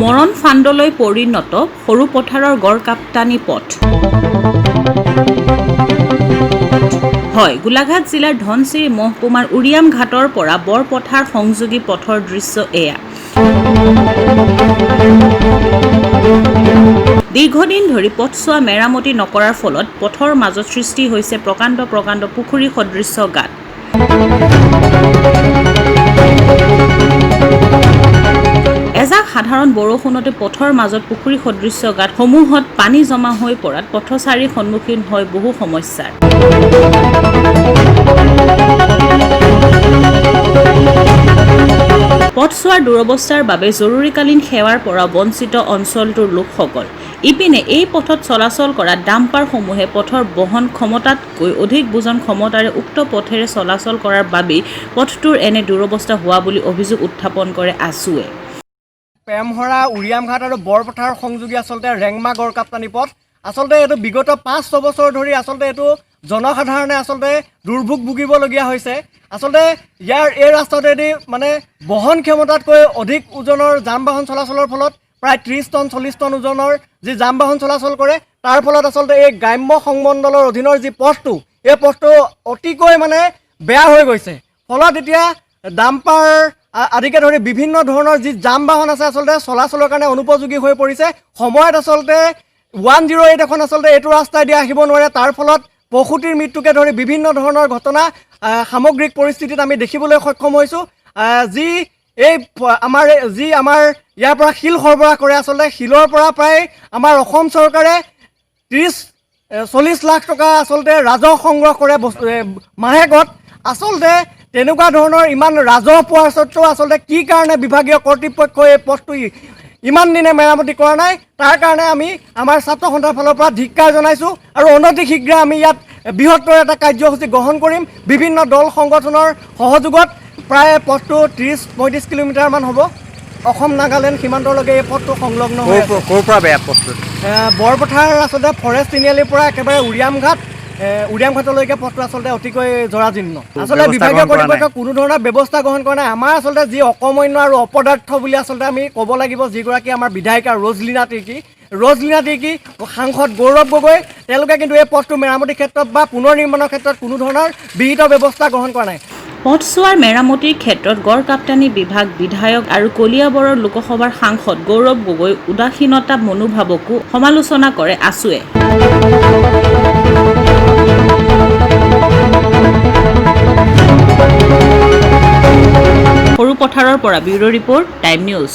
মৰণ ফান্দলৈ পৰিণত সৰুপথাৰৰ গড়কাপ্তানি পথ। হয়, গোলাঘাট জিলাৰ ধনশিৰি মহকুমাৰ উৰিয়াম ঘাটৰ পৰা বৰপথাৰ সংযোগী পথৰ দৃশ্য এয়া। দীৰ্ঘদিন ধৰি পথছোৱা মেৰামতি নকৰাৰ ফলত পথৰ মাজত সৃষ্টি হৈছে প্ৰকাণ্ড প্ৰকাণ্ড পুখুৰী সদৃশ্য গাঁত। এজাক সাধাৰণ বৰষুণতে পথৰ মাজত পুখুৰী সদৃশ্য গাঁতসমূহত পানী জমা হৈ পৰাত পথচাৰীৰ সন্মুখীন হয় বহু সমস্যাৰ। পথছোৱাৰ দুৰৱস্থাৰ বাবে জৰুৰীকালীন সেৱাৰ পৰা বঞ্চিত অঞ্চলটোৰ লোকসকল। ইপিনে এই পথত চলাচল কৰা ডাম্পাৰসমূহে পথৰ বহন ক্ষমতাতকৈ অধিক বুজন ক্ষমতাৰে উক্ত পথেৰে চলাচল কৰাৰ বাবেই পথটোৰ এনে দুৰৱস্থা হোৱা বুলি অভিযোগ উত্থাপন কৰে আছুৱে। প্ৰেমহৰা, উৰিয়ামঘাট আৰু বৰপথাৰ সংযোগী আচলতে ৰেংমা গড়কাপ্তানি পথ। আচলতে এইটো বিগত 5-6 বছৰ ধৰি আচলতে এইটো জনসাধাৰণে আচলতে দুৰ্ভোগ ভুগিবলগীয়া হৈছে। আচলতে ইয়াৰ এই ৰাস্তাটোৱেদি মানে বহন ক্ষমতাতকৈ অধিক ওজনৰ যান বাহন চলাচলৰ ফলত প্ৰায় 30 টন 40 টন ওজনৰ যি যান বাহন চলাচল কৰে, তাৰ ফলত আচলতে এই গ্ৰাম্য সংমণ্ডলৰ অধীনৰ যি পথটো, এই পথটো অতিকৈ মানে বেয়া হৈ গৈছে। ফলত এতিয়া ডাম্পাৰ আদিকে ধৰি বিভিন্ন ধৰণৰ যি যান বাহন আছে, আচলতে চলাচলৰ কাৰণে অনুপযোগী হৈ পৰিছে। সময়ত আচলতে 108 এখন আচলতে এইটো ৰাস্তাইদি আহিব নোৱাৰে। তাৰ ফলত প্ৰসূতিৰ মৃত্যুকে ধৰি বিভিন্ন ধৰণৰ ঘটনা সামগ্ৰিক পৰিস্থিতিত আমি দেখিবলৈ সক্ষম হৈছোঁ। যি এই আমাৰ যি আমাৰ ইয়াৰ পৰা শিল সৰবৰাহ কৰে, আচলতে শিলৰ পৰা প্ৰায় আমাৰ অসম চৰকাৰে 30 40 লাখ টকা আচলতে ৰাজহ সংগ্ৰহ কৰে মাহেকত। আচলতে তেনেকুৱা ধৰণৰ ইমান ৰাজহ পোৱাৰ স্বত্তেও আচলতে কি কাৰণে বিভাগীয় কৰ্তৃপক্ষই এই পথটো ইমান দিনে মেৰামতি কৰা নাই, তাৰ কাৰণে আমি আমাৰ ছাত্ৰ সন্থাৰ ফালৰ পৰা ধিক্কাৰ জনাইছোঁ। আৰু অনতি শীঘ্ৰে আমি ইয়াত বৃহত্তৰ এটা কাৰ্যসূচী গ্ৰহণ কৰিম বিভিন্ন দল সংগঠনৰ সহযোগত। প্ৰায় পথটো 30-35 কিলোমিটাৰমান হ'ব। অসম নাগালেণ্ড সীমান্তলৈকে এই পথটো সংলগ্ন হৈ আছে। ক'ৰ পৰা বেয়া পথটো? বৰপথাৰ আচলতে ফৰেষ্ট তিনিআলিৰ পৰা একেবাৰে উৰিয়ামঘাট, উৰিয়ামঘাটলৈকে পথটো আচলতে অতিকৈ জৰাজীৰ্ণ। আচলতে ব্যৱস্থা বিভাগীয় গ্ৰহণ কৰা নাই। কৰ্তৃপক্ষই কোনো ধৰণৰ ব্যৱস্থা গ্ৰহণ কৰা নাই। আমাৰ আচলতে যি অকৰ্মণ্য আৰু অপদাৰ্থ বুলি আচলতে আমি ক'ব লাগিব, যিগৰাকী আমাৰ বিধায়িকা ৰজলীনা তিৰ্কী, ৰজলীনা তিৰ্কী, সাংসদ গৌৰৱ গগৈ, তেওঁলোকে কিন্তু এই পথটো মেৰামতিৰ ক্ষেত্ৰত বা পুনৰ নিৰ্মাণৰ ক্ষেত্ৰত কোনো ধৰণৰ বিহিত ব্যৱস্থা গ্ৰহণ কৰা নাই। পথছোৱাৰ মেৰামতিৰ ক্ষেত্ৰত গড়কাপ্তানি বিভাগ, বিধায়ক আৰু কলিয়াবৰৰ লোকসভাৰ সাংসদ গৌৰৱ গগৈৰ উদাসীনতা মনোভাৱকো সমালোচনা কৰে আছুৱে। সৰুপথাৰৰ পৰা ব্যুৰ' ৰিপৰ্ট, টাইম নিউজ।